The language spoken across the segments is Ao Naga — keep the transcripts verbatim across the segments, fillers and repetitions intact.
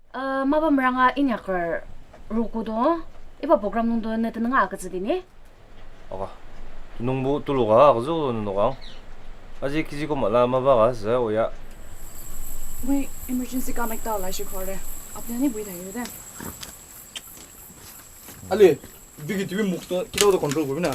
Uh, mapa meranga inyaker roko do, iba program nungdo ne tenüng agütsü di ni? Oka. Nungbo tuluka agütsü nenok ang. Aji kiji koma la mapa ka sü oya. Wait, emergency connect la shi kore. Apni ani bui tayo de. Ali, bigi T V mukto, kita to control kuri na.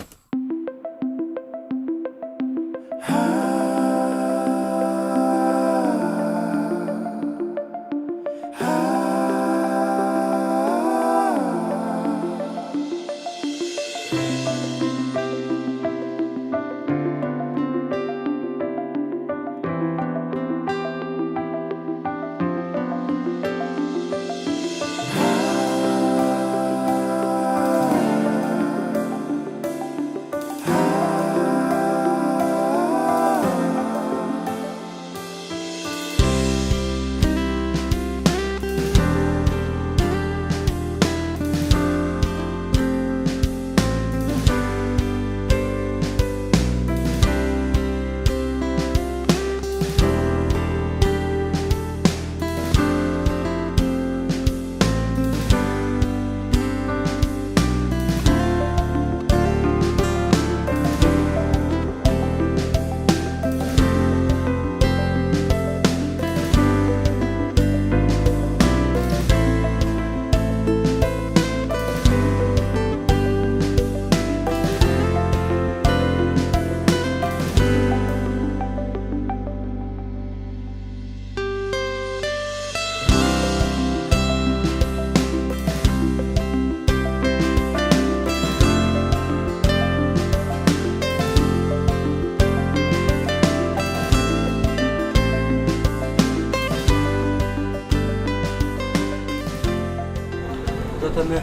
Oda tanü,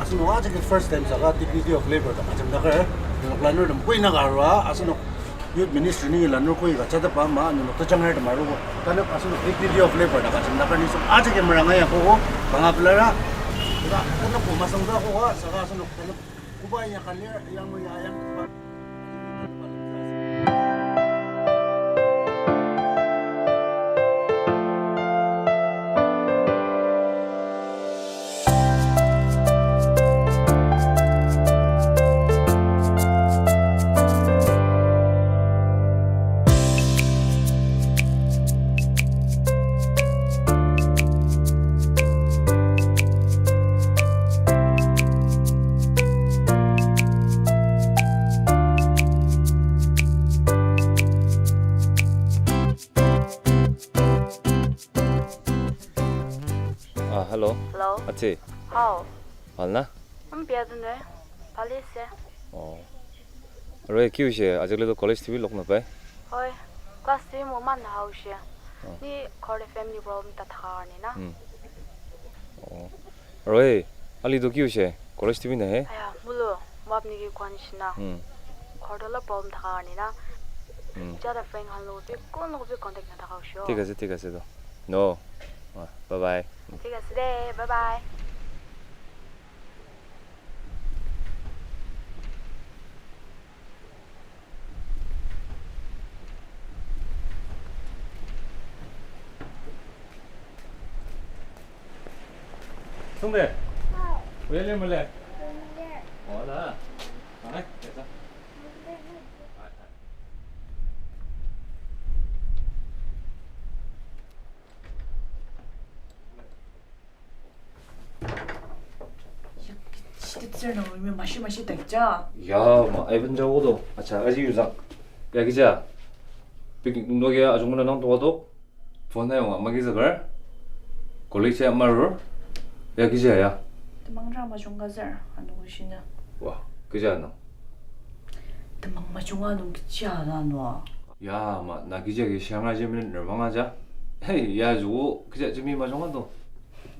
asenok ajaki first time saka Deputy of Labour ta ajemdaker, noklanur tem koina ka arua, asenok Youth Ministry nungi lanur koi ka jataba ama, nenok tejangertem arubo. Tanü asenok Deputy of Labour ta ka jemdaker nisung ajaki meranga ya kogo, kanga pelara. Oda, tanü ko masang da kogo, saka asenok tanü koba ya kalir, yang ya yang koba. Ah, hello. Hello. Ati. Hao. Balna? Am pia dunwe. Pali se. Oh. Roi kiu she, ajak le to college T V lok na pai? Hoi. Class T V mo man na hao she. Oh. Ni kor family problem ta thaka ni na. Hmm. Oh. Roi, ali to kiu she, college T V na he? Aya, mulo, map ni ki kwan shi na. Hmm. Kor to la problem thaka ni na. Hmm. Jada friend han lo bi, kun lo bi contact na thaka shi. Thik ase, thik ase to. No. Ah, bye bye. Thik ase de, bye bye. Sungde. Oya lir male? Ola. Ai, kesa. Shititsür nung rumi mashi mashi taikja. Ya, ma, aiben jago do. Acha, aji yuzang. Ya, kija. Picnic nung ya, ajungmena nang toka do. Phone ayonga, magi zagar. College ya marur. Ya, kija ya. Temang ra majung gazer, anu shina. Wa, kija nang. Temang majung anu kija la nua. Ya, ma, na kija ki shanga jemlin nervang aja. Hey, ya, jugo, kija jemi majung ado.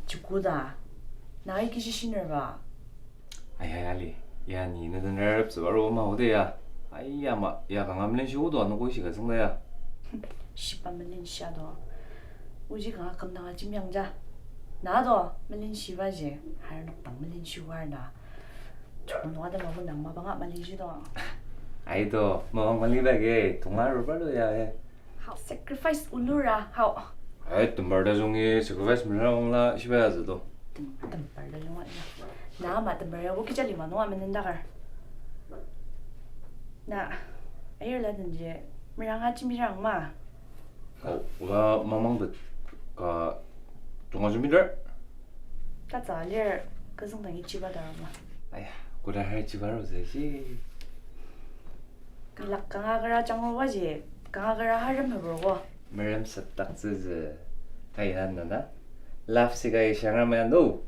Chukuda. Na iki shi shiner ba. Ai, ai, ali. Ya, ni na den rep zebaro ma ode ya. Ai, ya, ma, ya, kanga melen shi odo ano ko shi ka zengda ya. Shiba melen shi ado. Uji kanga kemdanga jimyang ja. Na do, melen shi ba je. Har nok tang melen shi war na. Chukun nung ada mabang nang mabang a mali ji do. Ai do, mabang mali ba ke, tunga ruba do ya, eh. Hao sacrifice ulura, hao. Ai, tembar tajungi sacrifice merangla shiba ya züdo. Tem-, tembar tajunga. Na ama tembar ya bo kecha lima nunga menendakar. Na, ayir la tenji meranga jembirang ma. O, ola mamang det ka junga jembidar. Tatsü lir kezüng dangi chiba darama. Aya, koda hai chiba ro zü shi. Nilak kanga kara jangro waji, kanga kara harem habo ko. Merem setdaktsü zü. Hai han na na. Love sick ai shangra mayan do.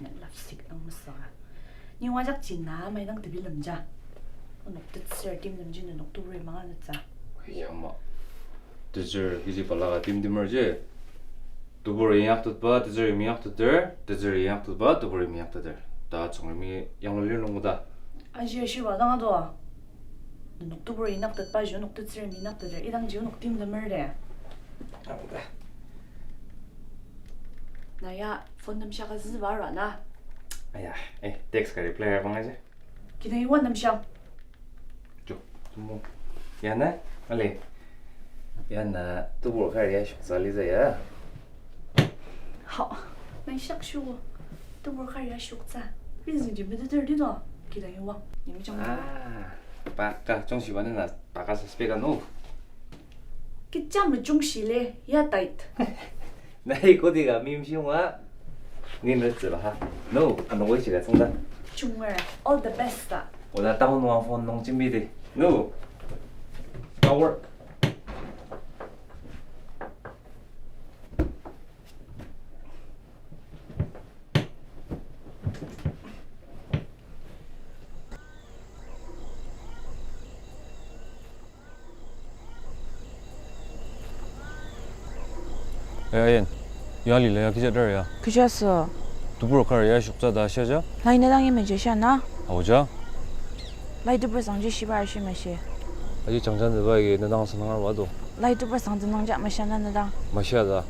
Na love sick ang masanga. Ni wajak china mai dang tebilemja. Onok tetsür timlemji onok tebur manga netsü. Aya ma. Tetsür kiji balaka timtimer ji. Tebur inyaktetba, tetsür inyakteter, tetsür inyaktetba, tebur inyakteter. Ta tsüngremi yanglulir nung oda. Aji ashiba dang ado. Nenok tebur inyaktetba ji onok tetsür inyakteter, idangji onok timlemer de. Aoda. Na ya phone nem shaka züba ara na. Aya, eh, text ka reply abang aji. Kidang iwa nem shang. Jo, tumo. Ya na, ale. Ya na, tebur kar ya shoktsü aliza ya. Ha, na shak shuo. Tebur kar ya shoktsü. Reason ji meteter di do. Kidang iwa. Ni mi jang. Ah, baka jungshi ba na, baka suspect ano. Kecha mejungshi le, ya tight. Nai kodi ka mimshi yonga. Ni netsüla ha. No, ano wei shiga tsüngda. Chunger, all the best ta. Ola town wa phone nung jimbi de. No. Tower. Eh, Ayen. Ya lila ya kecha dar ya. Kecha sü. Tebur kar ya shoktsü ta shia ja? Lai na dang imaji shia na? Aoja? Lai tebur sangji shiba ashi mashi. Aji changjan zeba agi na dang senang arba do. Lai tebur sang tenang ja mashia na na dang. Mashia da.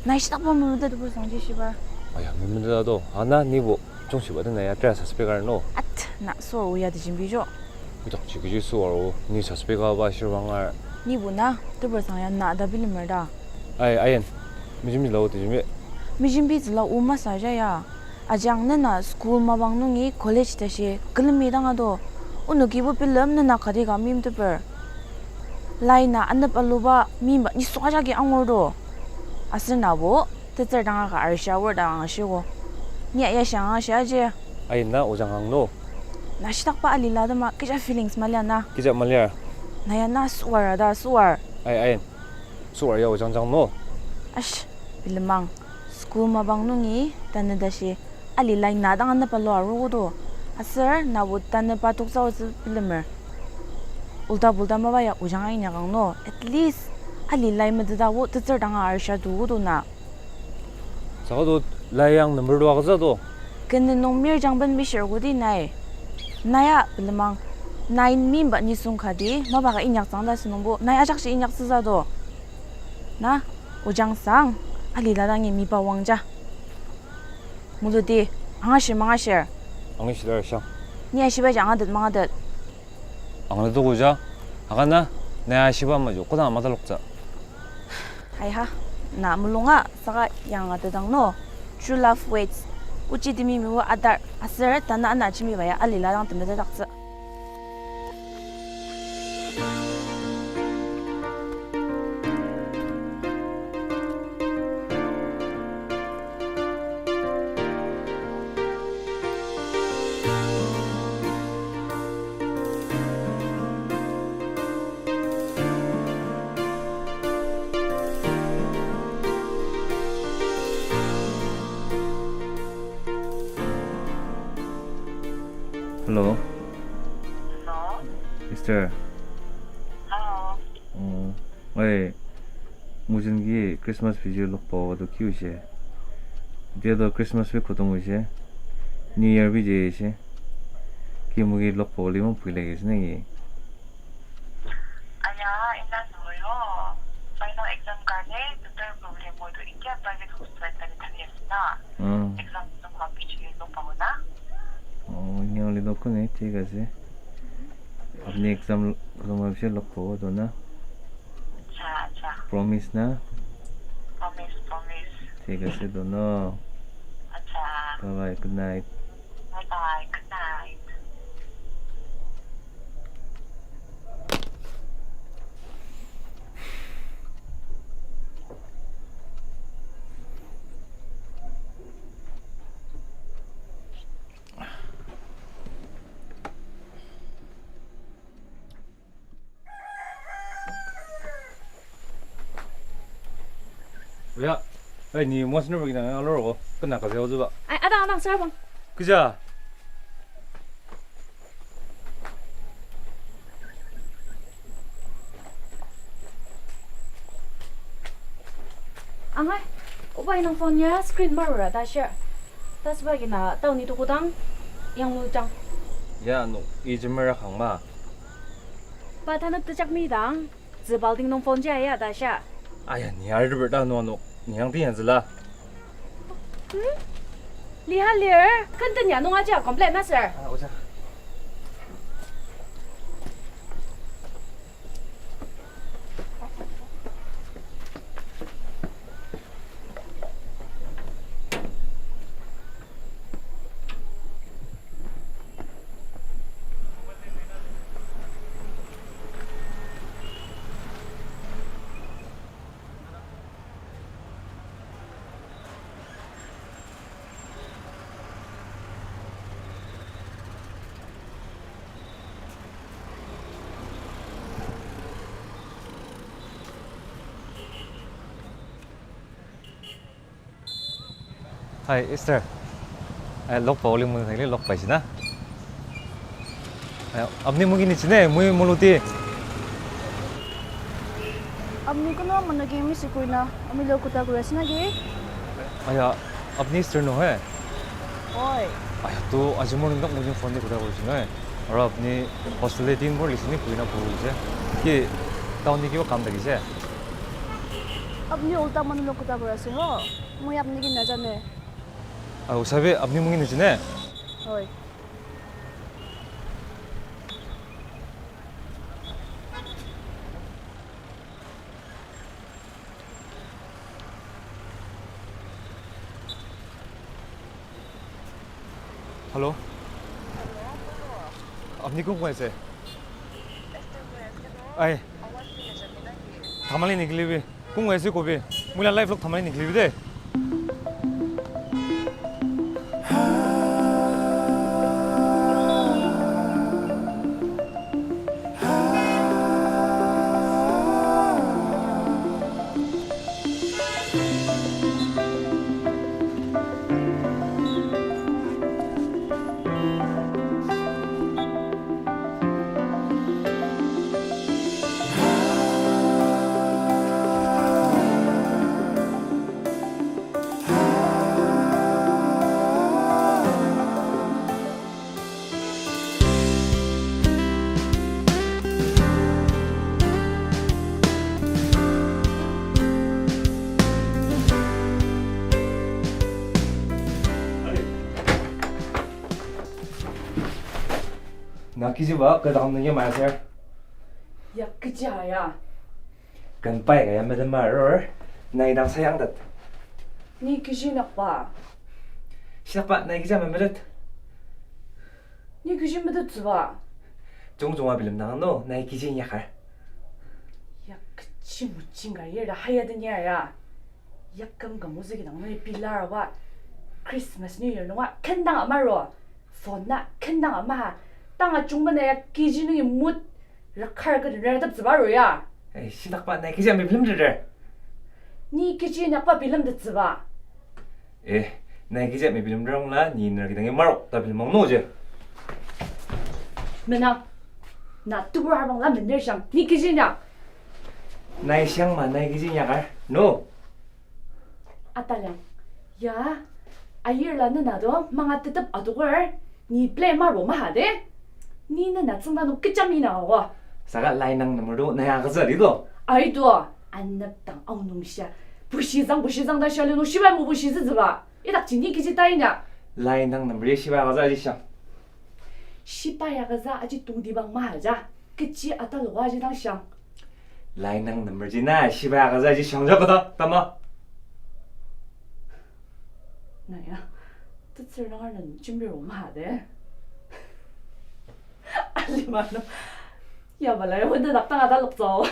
Nai shitakba memetet tebur sangji shiba. Aya, memetet do. Ana nibo jungshiba tena ya tera suspect ar no. At, na so ya tejimbi jo. Idakji kechi süa o, ni suspect aba shirwangar. Nibo na, tebur sang ya na da bilemer da. Ai, Ayen, mejimbi züla o tejimbi. Mejimbi züla o masü ja ya. Ajang nena school mapang nungi college tashi külemi dang ado. Onokibo bilem nena kati ka mimteper. Lai na anep aluba mimba nisung ajaki angur do. Aser nabo, tetsür danga ka arisha word dang angashiko. Ni aya shang angashi aji. Ayen na ojang ang no. Na shitakba alila tema kecha feelings malia na. Kecha malia. Na ya na süar ada süar. Ai, Ayen. Süar ya ojang jang no. Ash, bilemang. School mapang nungi tanü tashi alilai na dang anep alu aru do. Aser nabo tanü pa toksa otsü bilemer. Ulta pulta mapa ya ojang ainyak ang no. At least alilai meteta o tetsür danga arisha do do na. Saka do lai yang number dua kaza do. Kene nung mir jangben bishir kodi nai. Nai ya bilemang. Nai mimba nisung kati, mapa ka inyak tsang ta senungbo. Nai ajakshi inyak tsüza do. Na, ojang sang, alila dangi mipa wangja. Muludi, angashir mangashir. Angashir shang. Ni ashiba ja angatet mangatet. Angla togo ja, akana, na ashiba majo, kodang mataloktsü. Hai ha, na mulunga saka yanga tedang no, true love waits, ochi temi miwu adar, aser tanü ana jimbi baya alila dang temetetdaktsü. Hello. Hello. Sister. Hello. Oh, oi. Mujungi Christmas fiji lokpa wado kiu she. Dia do Christmas fiji kodong she. New Year fiji she. Ki mugi lokpa lima pui lagi she nagi. Aya, ina noyo. Final exam karne, tutor problem modo India private hospital tani tani asina. Mm. Exam nung ha fiji lokpa na. Oh, nyang li lokpa ne, thik ase. Apni exam kodong she lokpa wado na. Acha, acha. Promise na. ঠিক আছে, ধন্য। আচ্ছা। Bye bye, good night. Bye bye, good night. Oya, ai, ni moa sendok agi dang alur ko, kena kazi aotsüba. Ai, adang, adang, sir bang. Kecha? Angai, oba inang phone ya screen marura ta share. Tasüba agi na tao ni tuku dang yanglu jang. Ya, ano, i jemera kang ma. Pa tanep tejak mi dang, tzü building nung phone jia ya ta sha. Aya, ni arteper ta ano ano, ni yang tiyan zela. Hmm? Liha lir, kenten ya nung aja complain na sir. Ah, oja. Hi, Esther. Ai, lokpa oli mun thangli lokpa shina. Ai, apni mugi ni chine, mui muluti. Apni kono managi misi kuina, ami lo kuta kuri asina gi? Aya, apni Esther no he? Oi. Aya, to aji morning dok mujin phone di kuta kuri shina he. Aro apni hostel di din bor lisini kuina kuri je. Ki town ni kiwa kam dagi je. Apni ulta manu lo kuta kuri ase ho. Mui apni kin na jane. Aho, sabi apni mungin na jane? Oi. Hello? Apni kong kong ase? Ai. Tamale niklibi. Kung esi kobi. Mula live log tamale niklibi de. Na kechiba kü dang nungi maya ser? Ya kechi ya? Ken pai ka ya metem arur, nai dang sayang dat. Ni kechi inyakba? Shidakba, nai kechi memetet. Ni kechi metettsüba? Jungjunga bilemdang ano, nai kechi inyakar. Ya kechi mojing ka yirda haya den ya ya. Ya küm küm ozü kidang nai pilar ba. Christmas New Year nunga kendang ama ro. Phone na kendang ama ha. Tanga chungba na ya kechi nungi mood rakar ka den ratap tsüba ro ya. Eh, shidakba nai kechi mebilemteter. Ni kechi inyakba bilemtettsüba? Eh, nai kechi mebilemter ongla, ni ner kidangi marok ta bilemang no je. Mena, na tebur arbang la mener shang, ni kechi inyak? Nai shang ma, nai kechi inyakar, no? Ataliang, ya, ayir la nena do, manga tetep adoker, ni play maro maha de? Ni nena tsüngda no kecha mina awa. Saka lai nang number do, nai agütsü di do? Ai do, anep dang aonung shia. Bushizang, bushizang ta shia leno shibai mo bushizütsüba. Idakji ni kechi ta inya? Lai nang number ye shibai agütsü aji shang. Shibai agütsü aji tongtibang maha ja. Kechi ataloka aji dang shang. Lai nang number ji na shibai agütsü aji shang ja kata, tama. Tetsür nang arnen jembir oma de. Alima no. Yaba lai wende dak tanga talok tsau.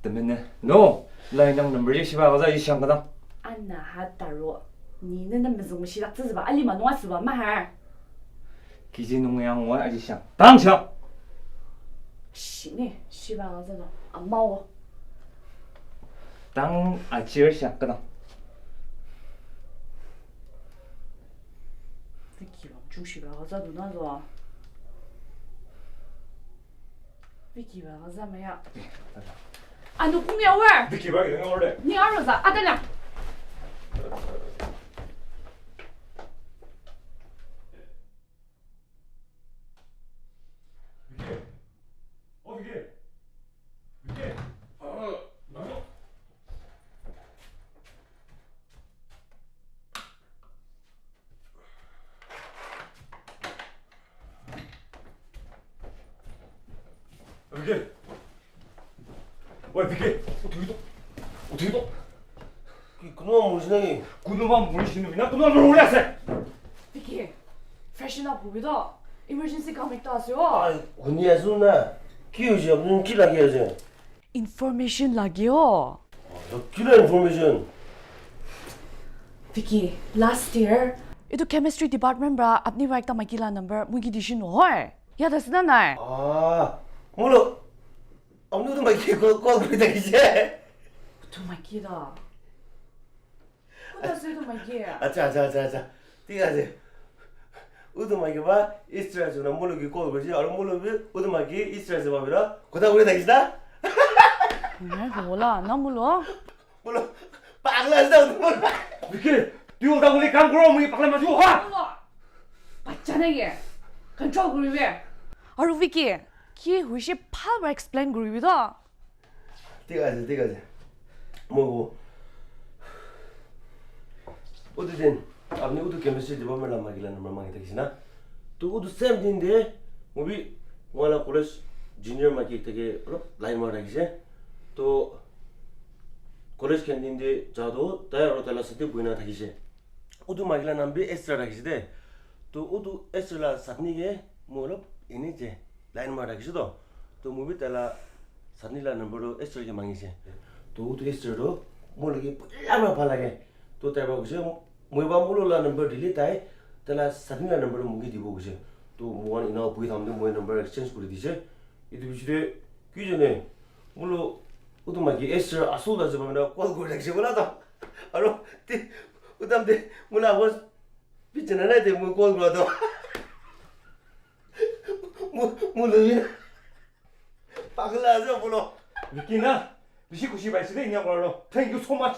Temene. No. Lai nang number ji shiba agütsü aji shang kadang. Ana ha taro. Ni ne nem mezüng meshidaktsütsüba alima nung asüba mahar. Kiji nung yang wa aji shang. Tang shang. Shi ni shiba agütsü no. Amao. Tang achir shang kadang. Vicky bang jung shiba agütsü duna zo. Vicky ba agütsü maya. Ano kong ya wa. Vicky ba ilang order. Ni aro sa, adanya. Vicky. Oh, Vicky. Vicky. Ah, no. Vicky. Oi, Vicky. 어떻게 또? 어떻게 또? 이 그놈아 모르시네. 그놈아 모르시는 나 그놈아 모르겠어. Vicky, freshen up 보기다. Emergency call make 다 왔어요. 아, 언니 아주나. 기우지 없는 길 하게 하세요. Information lagiyo. Kila information. Vicky, last year itu chemistry department bra apni wa ekta maiki la number mugi dishin hoi. Ya da sida nai. Ah, mulo. Amnu tu maiki call, call kuri takishe. Tu maiki da. Kuta sü tu maiki. Acha, acha, acha, acha. Thik ase. Utu maiki ba Esther ajuna muluki call kuri, aro mulu bi utu maiki Esther ase ba bira. Kuta kuri takishe na? Nai hola, na mulu. Mulu. Pakla ase utu mulu. Vicky, tu uta mulu kam kuro mulu pakla maju ha. Mulu. Bacha na ye. Control kuri be. Aro Vicky, ki huishi phalba explain kuri bi to. Thik ase, thik ase. Mobo. Utu din, apni utu chemistry department la maiki la number mangi takishe na. To utu same din de, mubi, wala college junior maiki take, olop line mara takishe. To college canteen de, jado, tai aro taila sati buina takishe. Utu maiki la number Esther takishe de. To utu Esther la satni ke mo olop ini je line mara takishe to. To mubi taila satni la number to Esther ke mangishe. To utu Esther to muluki pala ma pala ke. To tai ba kushe, moi ba mulu la number dili tai, taila satni la number to mugi dibo kushe. To mo wan ina pui tam de moi number exchange kuri dishe. Itu bishi de, ki jene, mulu utu maiki Esther asul ta jiba mina call kuri takishe wala to. Aro, ti, utam ti, mula was, bichana na ti mu call kura to. Mu, mu lu yin. Pagla ase pulo. Vicky na, bishi kushi bai sile inya kura lo. Thank you so much.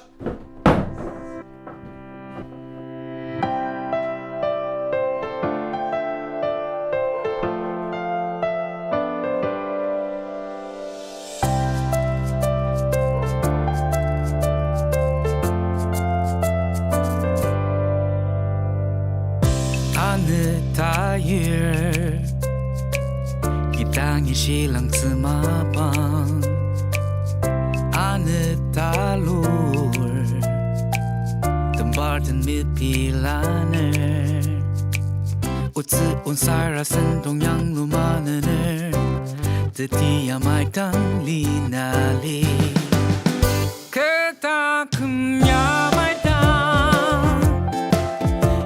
Anü tayir, kidangi shilangtsü mapang. Anü talur, tembarten mipilaner. Otsü onsara sentong yanglu manener, teti yamai dang lina li. Kü taküm yamai dang,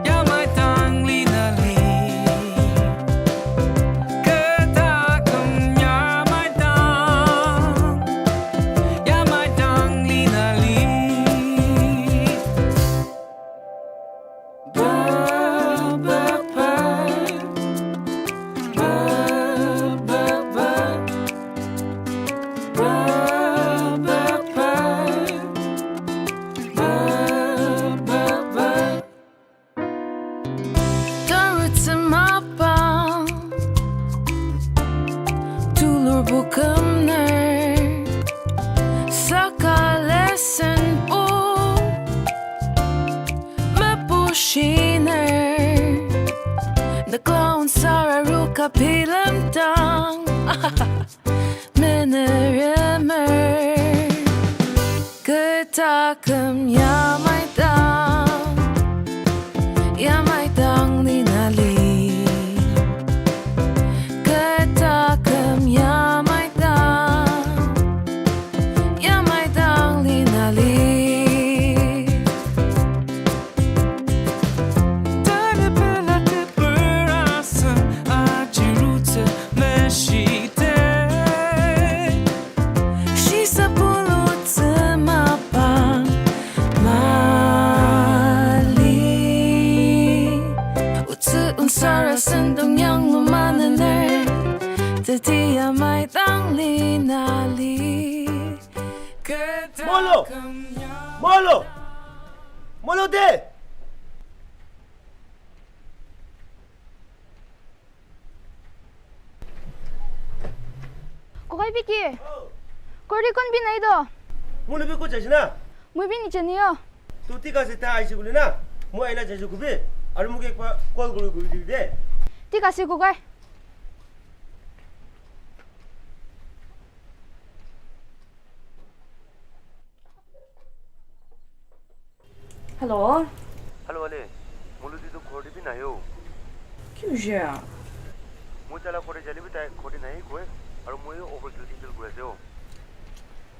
yamai dang lina li. Kü taküm yamai dang, yamai dang lina li. Ba, ba, ba. Ba, ba, ba. Ba, ba, ba. Ba, ba, ba. Tarutsü mapang, tulur bukümner, saka lesson o. Mepushiner, the clown sararuka pilemtang. Meneremer, kü taküm yamai dang, yamai dang Tetia maitang li na li. Molo! Molo! Molo de! Kokai Biki. Kori kon bi nai do. Mulubi ko jajina. Muibi ni jani yo. Tu tikasi ta aisi kuli na. Mo aina jaji kubi. Aru mo kekpa call kuri kuri di de. Tikasi kokai. Hello. Hello, ale. Mulubi tu ghor te bi nai o. Ki oshi? Mo tala ghor te jalibi tai ghor te nai koi. Aru mo yo overkill ti feel kuri ase o.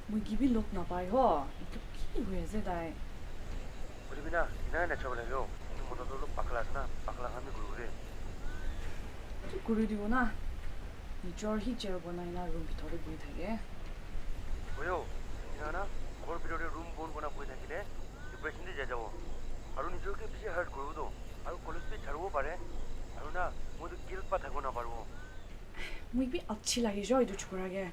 Mo kibi lok na pai ho. Itu ki kuri ase tai. Mulubi na, ina na chawla yo. Itu mota tu lok pakla sana, pakla kami kuri kuri. Ki kuri di o na. Nijor hi chair bona ina room bitor te bui thake. Oyo, ina na, ghor bitor te room bon bona bui thakile. Depression te jajabo. Aru nijor ke bishi hurt kuri do. Aru college bi charibo pare. Aru na, mo tu guilt pa thakona paro. Mo ibi alchi lagi jo itu chukura ke.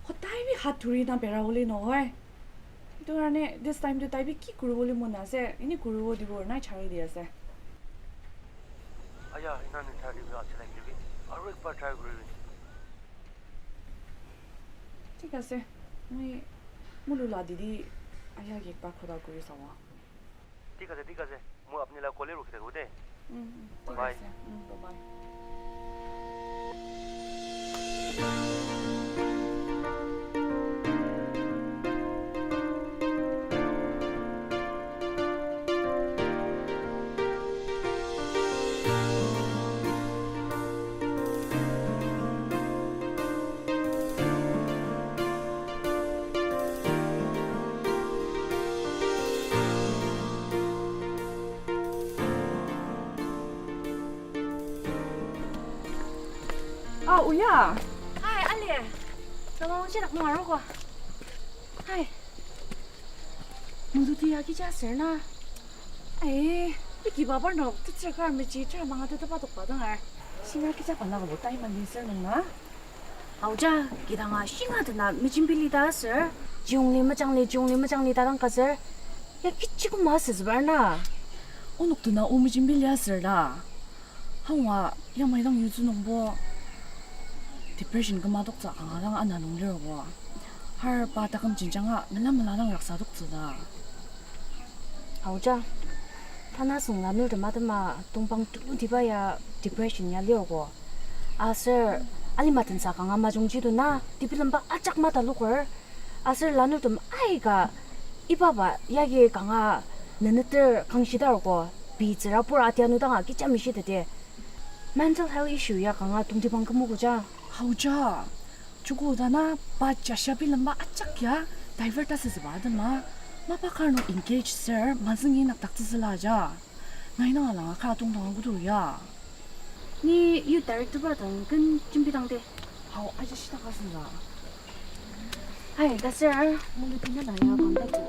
Hodai bi hat thuri na bera oli no hoi. Itu karne this time tu tai bi ki kuri oli mona ase. Ini kuri o dibo na chari di ase. Aya, ina ni chari bi alchi lagi bi. Aru ekbar try kuri bi. Thik ase. Moi mulula didi aya ki ekbar khoda kuri sawa. Thik ase, thik ase. Mo apni la call-e rokhi thakabo de. Mm, mm. Bye. Thik ase. Mm, bye bye. Ah, Oya. Hi, ali. Tamang shidak nung arogo. Hi. Muluti ya kecha ser na. Ai, iki babar no, tetsür kar meji, tera manga teta pa tokba dang ar. Shinga kecha pa na kabo tai mali ser nung na. Aoja, kidanga shinga tena mejembili ta aser. Jiyongli mejangli, jiyongli mejangli ta dang ka ser. Ya kechi koma asütsübar na. Onok tena o mejembili aser ta. Hawa, yamai dang yutsü nungbo. Depression koma toktsü kanga dang ana nung lir bo. Har pa taküm jenjanga mela mela dang raksa toktsü ta. Aoja, tanü süng lanurtem atema tongpang tulutiba ya depression ya lir ko. Aser alima tensa kanga majungji do na, tebilemba ajak mataloker. Aser lanurtem aika ibaba yagi kanga neneter kangshidar ko, pei tsüra pur atianu danga kecha mishitete. Mental health issue ya kanga tongtibang kümogo ja. Aoja, joko tana pa jasha bilemba ajak ya divert asütsüba atema, mapa kar nung engage ser mazüngi nakdaktsütsüla ja. Nai nang alanga ka tongtong agudo ya. Ni youth director ba dang ken jembidang de. Hao, aji shita ka senza. Hai, ta ser, mulu tina na ya contact to.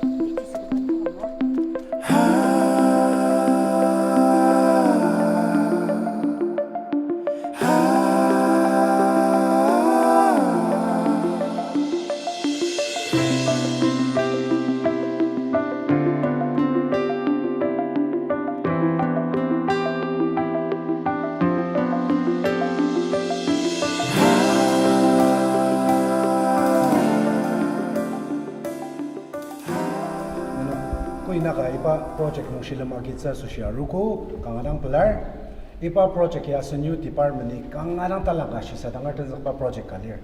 Nenok, koi naka iba project nung shilem agitsü asoshi arogo, kanga dang pelar. Iba project ya asen youth department-i kanga dang talangka shisadanga tenzükba project ka lir.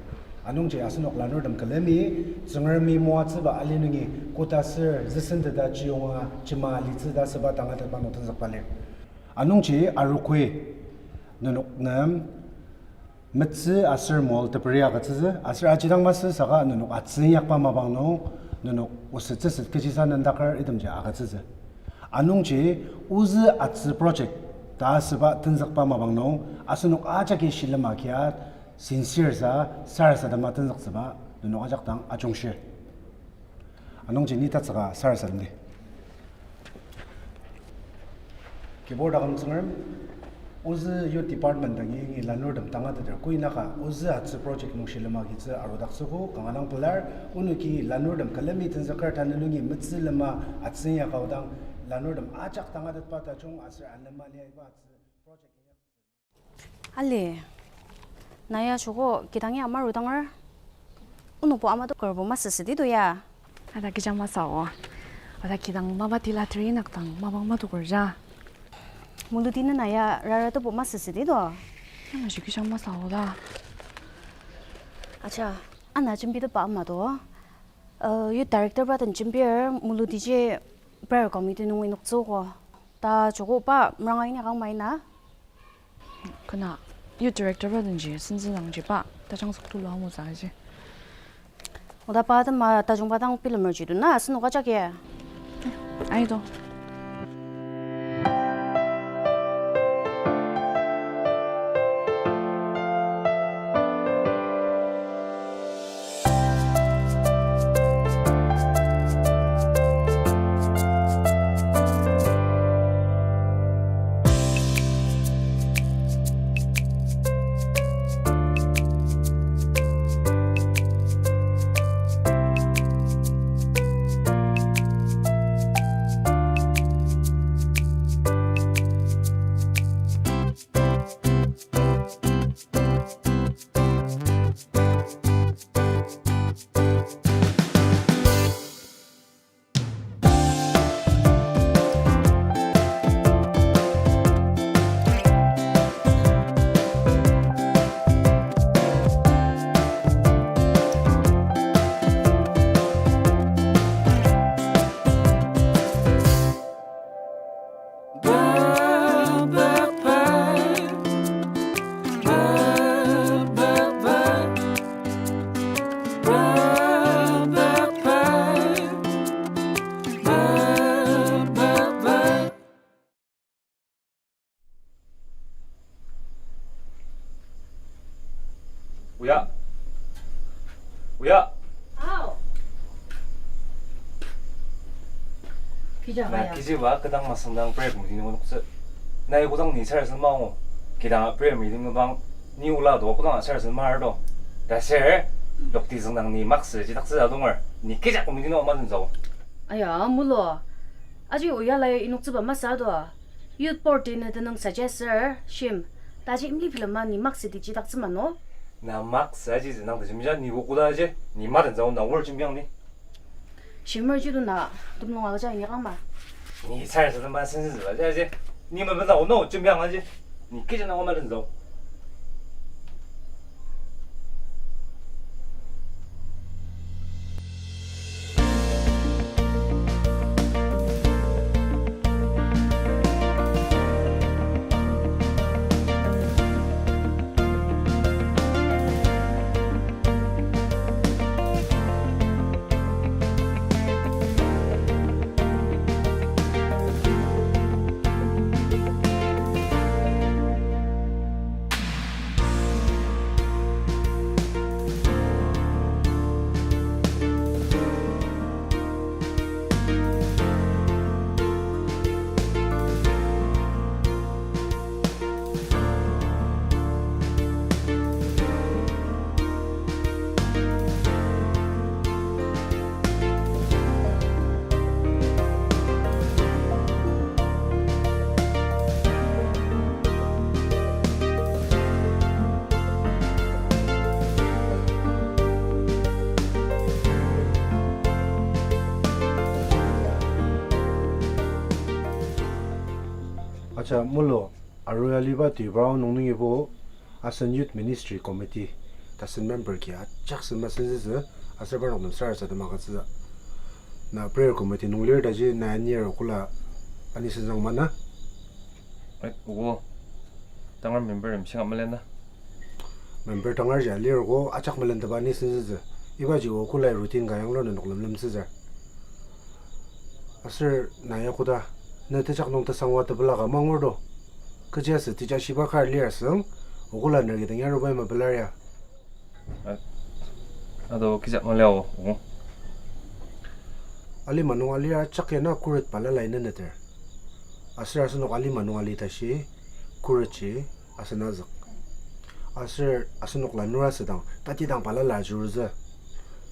Anungji asenok lanurtem külemi, Tsüngremi moatsüba ali nungi koda ser züsenteta chiyonga jema alitsü ta asüba tangatetba nung tenzükba lir. Anungji arogoi nenok nem metsü aser mol teperi agütsütsü, aser ajidang masü saka nenok atsü inyakba mapang nung, nenok oset tsüset kechisa nendaker itemji agütsütsü. Anungji ozü atsü project ta asüba tenzükba mapang nung, asenok ajaki shilem agia sincere sa, sarasadema tenzüktsüba, nenok ajak dang ajungshir. Anungji ni tatsüka sarasademdi. Kibur taküm Tsüngrem, Ozü youth department dangi lanurtem tangateter koinaka ozü atsü project nung shilem agitsü arudaktsüogo kanga dang pelar, onoki lanurtem külemi tenzüker tanü nungi metsülema atsüng ya kau dang lanurtem ajak tangatetba tajung aser alema lia iba atsü project. Ali, na ya joko kidang ya marudanger. Onokbo ama tokerbo masü südi to ya. Ada kija masü o. Ada kidang mapa tila teri inak dang mapang matoker ja. Muludi nena ya rara tobo masü südi to. Yamaji kija masü o da. Acha, ana jembitepba ama to. Uh, youth director ba den jembir Muludiji prayer committee nung inoktsüogo. Ta joko pa meranga inyakang mai na? Kena, youth director ba denji, sentsü dangji pa, tajang sük tulu angutsü aji. Oda pa atema tajungba dang bilemerji to na, asenoka jagi. Ai to. Oya. Oya. Ao. Kija na kaya. Kijiba kedang masüngdang prayer committee nung noktsü. Nai kodang ni sarasadema angu. Kidang prayer meeting nung bang ni ola do kodang sarasadema ardo. Taser, lokti züngdang ni maksü jidaktsü adonger. Ni kija committee nung ama züngzao. Aya, mulo. Aji oya lai inoktsüba masü do. Youth board-i ne tenüng suggest-er, shim, taji imli bilema ni maksü di jidaktsü ma no? Na maksü aji zü nang tajimja ni kokoda aji, ni maden zao na wor jimbiang ni. Shimer ji do na, temulung agüja inyakang ma. Ni sarasadema sentsü züba aji, ni mepela ono jimbiang aji, ni kija na maden zao. Acha, mulo, arua aliba tibra nung nungibo, asen Youth Ministry Committee, tasen member ki ajak sen masenzütsü, aser parnok nem sarasadema agütsütsü. Na prayer committee nung lir taji na anir okula ani senzang mana? Ai, ogo. Tangar member em shinga melena. Member tangar ja lir ogo ajak melenteba ani senzütsü. Ibaji okulai routine ka yanglur nenok lemlemtsütsü. Aser na ya koda, ne tejak nung tesangwa tepela ka mangur do. Kechiaser teja shiba kar lir asüng, okula ner kidang ya rubai mapelar ya. A, ado kija maliao, o. Alima nung alir ajak ya na khuret balala ineneter. Aser asenok alima nung ali tashi, Khuretji asen azük. Aser asenok lanur asüdang, tatidang balala ajurutsü.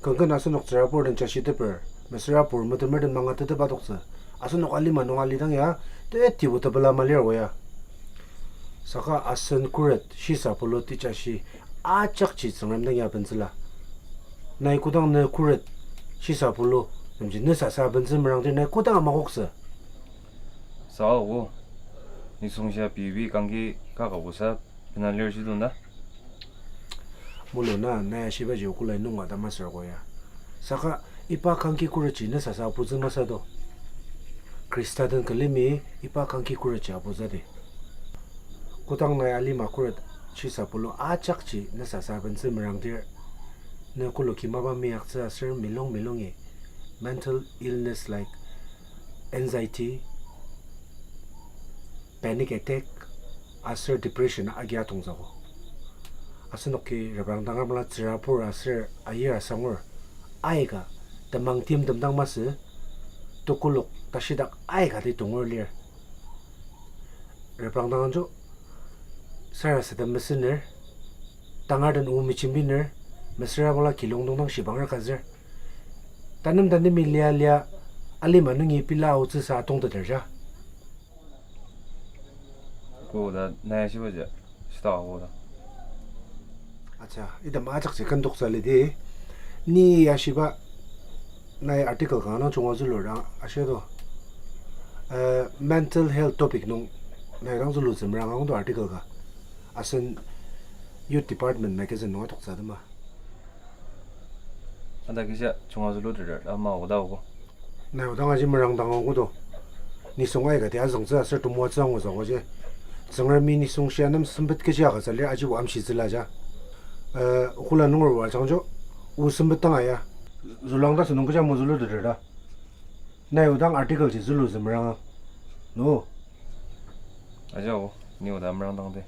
Kangken asenok tsürabur den jashiteper, mesüra pur metemer den mangatetepa toktsü. Asenok alima nung alidang ya, tetibo tepela malir oya. Saka asen khuret shisa pulu tejashi ajakji Tsüngrem dang ya bentsüla. Nai kodang ne khuret shisa pulu, nemji ne sasa bentsü merangdir nai kodang amakoktsü. Saka o, nisung shia pei pei kangki kaka busa bena lir shidong da. Mulu na, nai ashibaji okolai nunga ta masür ko ya. Saka iba kangki khuretji ne sasa aputsü masü do. Khrista den külemi iba kangki khuretji aputsü di. Kodang nai alima khuret shisa pulu ajakji ne sasa bentsü merangdir, ne kulu kimaba meyaktsü aser milong milongi mental illness like anxiety, panic attack, aser depression agi atongtsüogo. Asenoki reprangdang amala tsürabur aser ayir asangur aika temang timtem dang masü, tekolak tashidak aika ti tongur lir. Reprangdang anjo sarasadem mesüner, tangar den o mejembiner, mesüra bala kilongdong dang shibanger kazür. Tanem tanemi lia lia alima nungi pila aotsüsa atongteter ja. Koda nai ashibaji, shita koda. Acha, item ajakji kentoktsü lidi. Ni ashiba nai article kanga nung junga zülur dang ashir do. Eh, mental health topic nung nai dang zülutsü meranga ngdo article ka. Asen Youth Department magazine nung atoktsü atema. Ata kisa junga züluteter ama oda ogo. Nai odang aji merangdang angudo. Nisung aikati azüngtsü aser temoatsü angutsü aji. Tsüngremi nisung shia nem sempet kechi agütsü lir ajibo amshitsüla ja. Eh, okola nunger o ajangjo, o sempet dang aya. Züluang ta sünung kecha mozüluteter ta. Nai odang article ji zülutsü meranga. No. Aji o, ni oda merangdang de.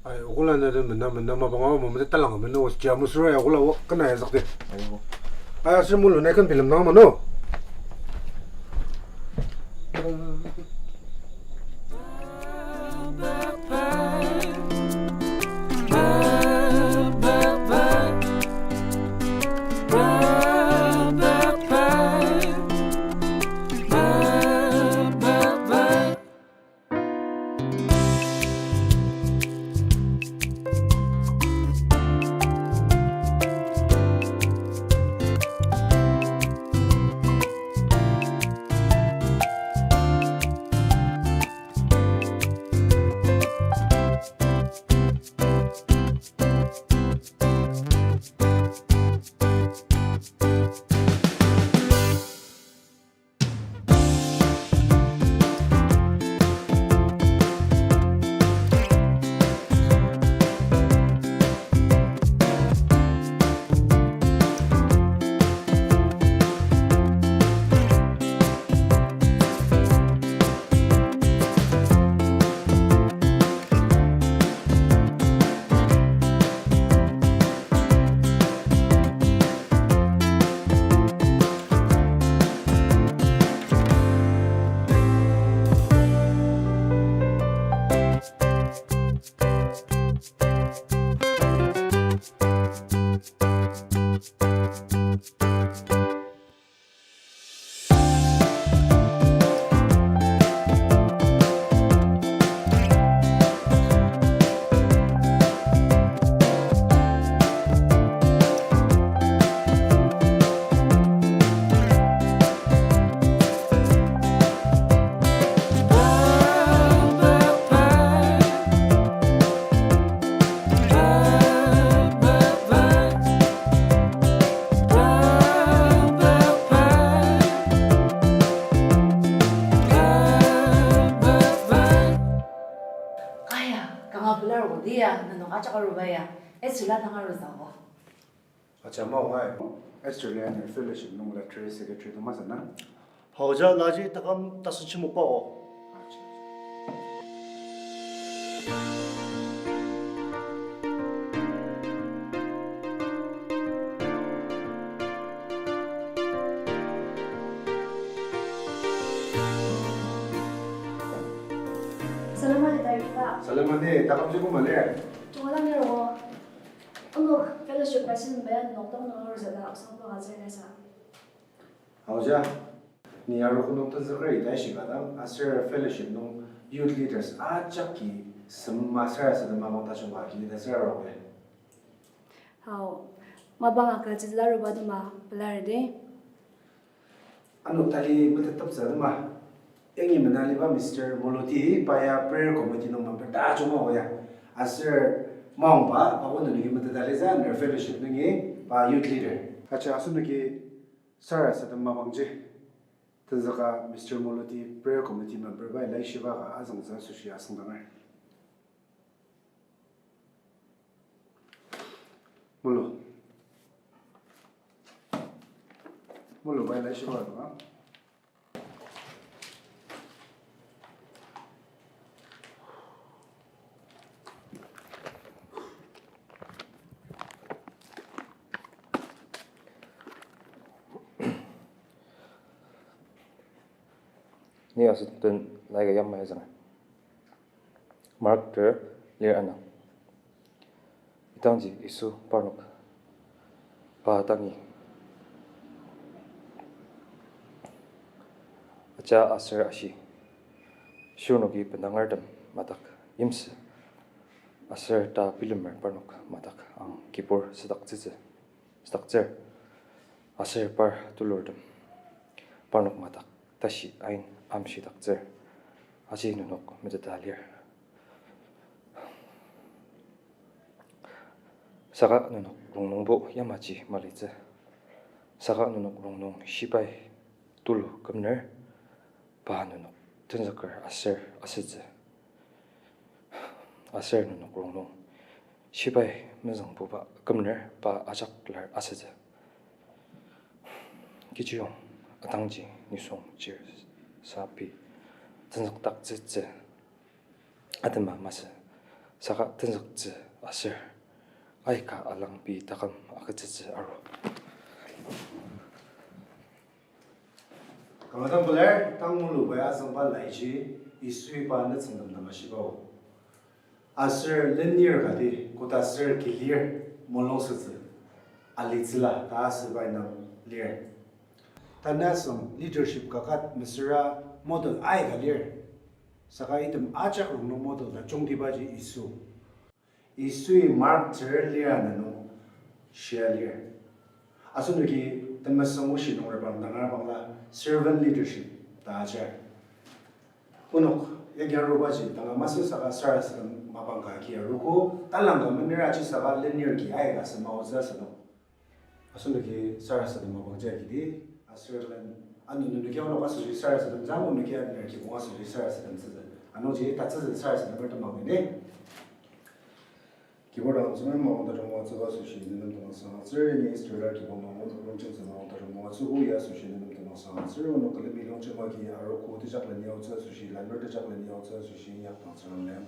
Ai, okola na den mena mena mapang ama mete talang mena os jia musura ya okola o kena ya zakte. Ayo. Ai, aser mulu nai kan bilemdang ama no. Aya, kanga pelar odi ya, nenok ajak aruba ya, Esther la dang arutsü ko. Acha, mao ngai, Esther Lian Fellowship nung la Treasury Secretary to masü na. Haoja naji takam tasen chimokba o. Acha. Salam alaikum, Dr. Salam alaikum, takam ji koma lir? Tongala lir o. Onok fellowship ka season ba ya nokdang nung aruzada aksang pa ngatsür nasa. Aoja, ni arogo nung tenzüker ita ishika dang, aser fellowship nung youth leaders ajaki sema sarasadema mapang tajungba ki ita sarasademer. Ao, mapang agütsüla aruba tema pelar de. Ano tali meteteptsü tema. Yangi menaliba Mister Moloti, pa ya prayer committee nung member tajung oya. Aser maongba, pa wano nungi metetaliza, ner fellowship nungi, pa youth leader. Acha, asenoki sarasadem mapangji. Tenzüka Mister Moloti prayer committee member bai laishiba ka azüngtsü asoshi asüngdanger. Mulu. Mulu bai laishiba ka. Ni asen den laika yamai azünger. Mark ter lir ana. Idangji Yisu parnok pa dangi aja aser ashi, shirnoki bendangertem madak yimsü, aser ta bilemer parnok madak ang kibur südaktsütsü, südaktsür, aser par tulurtem parnok madak tashi ain amshidaktsür, aji nenok meteta lir. Saka nenok rongnungbo yamaji malitsü. Saka nenok rongnung shibai tulu kümner, pa nenok tenzüker aser asütsü. Aser nenok rongnung shibai mezüngbuba kümner pa ajak lar asütsü. Kechiyong atangji nisung chir sapi tenzükdaktsütsü atema masü, saka tenzüktsü aser aika alangpi taküm agütsütsü aru. Kanga dang pelar, tang mulubai azüngba laiji, Yisui pa nütsüngtem dang ashibao. Aser lenir kati koda aser kilir mulung sütsü alitsüla ta asüba indang lir. Tanü asüng leadership kaket mesüra model aika lir. Saka item ajak rongnung model ta jungtibaji Yisu. Yisui Mark ter lir ana nung shia lir. Asenoki temesüng oshi nung reprangdang arabangla servant leadership ta ajar. Onok yagi arubaji tanga masü saka sarasadem mapang ka agi aruogo, talang ka mener aji saka lenir ki aika sema otsü asünung. Asenoki sarasadem mapang ja kidi, aser len, ano nenoki onok asoshi sarasadem jang, onoki aner kibong asoshi sarasadem tsütsü. Anungji tatsütsü sarasadem er temang ni. Kibur dang Tsüngrem mapang tajung moatsüba asoshi nenem tenüngsang atsür, ni Israel kibong nung onok longjemtsü mapang tajung moatsüogo ya asoshi nenem tenüngsang atsür, onok külemi longjema ki arogo tejakleni aotsü asoshi, lanur tejakleni aotsü asoshi, inyakdang Tsüngrem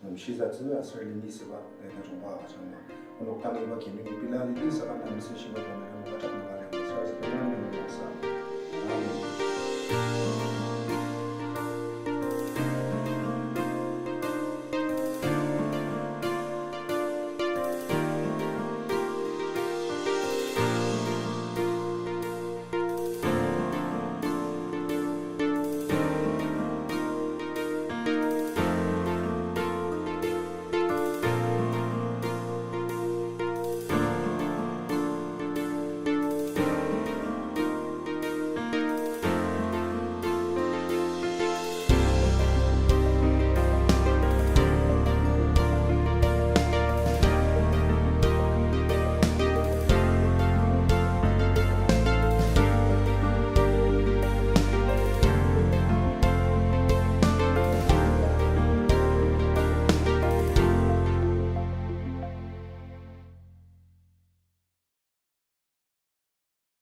nem shisatsü aser leni süba, lai tajungba agüjangma. Onok tangiba ki nungi pila lidi saka nem mesüshiba tanü nem ajak nung alem sarasadem nem tenüngsang.